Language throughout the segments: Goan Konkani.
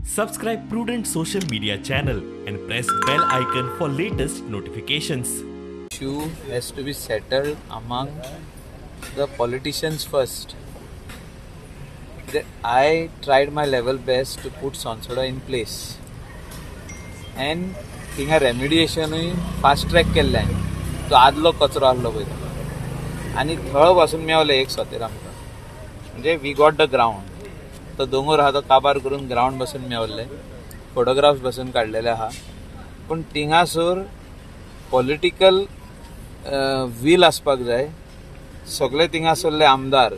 Subscribe Prudent Social Media channel and press bell icon for latest notifications. Issue has to be settled among the politicians first. I tried my level best to put Sonsoda in place and थिंगा रेमिडिएशनूय फास्ट ट्रॅक केल्लें. तो आदलो कचरो आहलो पळय तो आनी थळ पासून मेवलें एक सोतेर आमकां, म्हणजे we got the ground. तो दोंगर आहा तो काबार करून ग्रावंड बसून मेवल्ले, फोटोग्राफ्स बसून काडलेले आहा. पूण थिंगासर पॉलिटिकल वील आसपाक जाय. सगळे थिंगासरले आमदार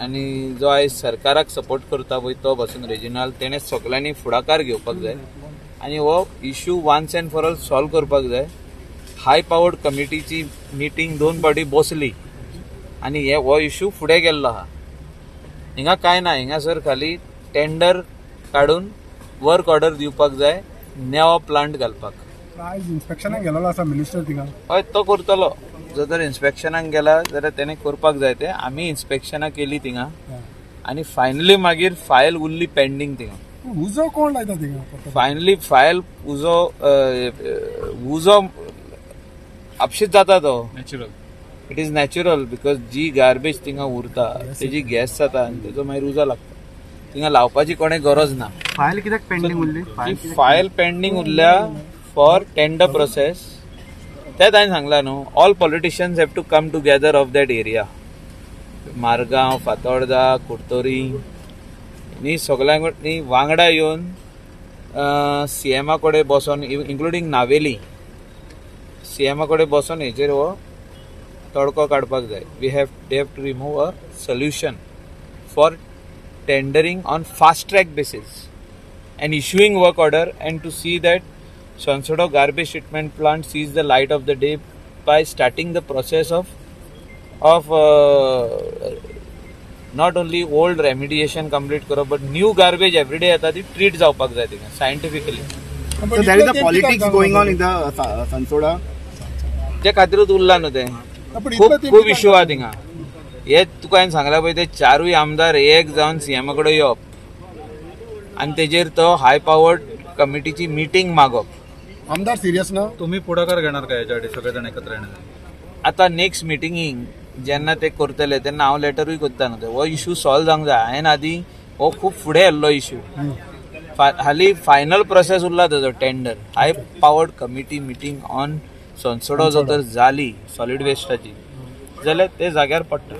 आनी जो आयज सरकाराक सपोर्ट करता पळय तो बसून रेजिनाल, तेणें सगळ्यांनी फुडाकार घेवपाक जाय आनी हो issue once and for all solve करपाक जाय. हाय पावर्ड कमिटीची मिटींग दोन फावटी बसली आनी हे हो इशू फुडें गेल्लो आहा. हिंगा कांय ना, हिंगासर खाली टेंडर काडून वर्क ऑर्डर दिवपाक जाय नेवा प्लांट घालपाक. आयज इन्स्पेक्शनाक गेलेलो आसा मिनिस्टर थिंगा. हय, तो करतलो. जर तर इन्स्पेक्शनाक गेला जाल्यार तेणें करपाक जाय तें. आमी इन्स्पेक्शनां केली थिंगा आनी फायनली मागीर फायल उरली पेंडींग थिंगा. उजो कोण लायता थिंगा? फायनली फायल उजो उजो आपशीच जाता तो. Natural, it is natural because ji garbage थिंगा उरता तेजी गॅस जाता आनी तेजो मागीर उजो लागता. थिंगा लावपाची कोणें गरज ना. फायल कित्याक पेंडींग उरली? फायल पेंडींग उरल्या फॉर टेंडर प्रोसेस. तें हांवें सांगलां न्हू, all politicians have to come together of that area. Margao, Fatorda, Curtorim न्ही सगळ्यांक वांगडा येवन सीएमा कडेन बसोन, इन्क्लुडींग नावेली, सीएमा कडेन बसोन हेचेर हो तडको काडपाक जाय. We have they have to remove a solution for tendering on fast track basis and issuing work order and to see that Sonsodo garbage treatment plant sees the light of the day by starting the process of not only old remediation complete करप but new garbage every day येता ती ट्रीट जावपाक जाय थिंगा scientifically. So there is a politics going on in the Sonsoda. ते खातीरूच उरला न्हू तें. खूब खूब इश्यू आहा थिंगा. हे तुका हांवें सांगलां पळय, ते चारूय आमदार एक जावन सीएमा कडेन येवप आनी तेजेर तो हाय पावर्ड कमिटीची मिटींग मागप. आमदार सिरियस ना? तुम्ही पुढाकार घेणार काय याच्यासाठी? सगळेजण एकत्र येणार आता नेक्स्ट मिटिंगीक जेन्ना ते करतले तेन्ना हांव लेटरूय करता न्हू. हो इशू सॉल्व जावंक जाय. हांवें आदीं हो खूब फुडें येल्लो इशू, हालीं फायनल प्रोसेस उरला तेजो tender. High powered committee meeting on Sonsodo जर तर जाली सॉलीड वेस्टाची जाल्यार ते जाग्यार पडटा.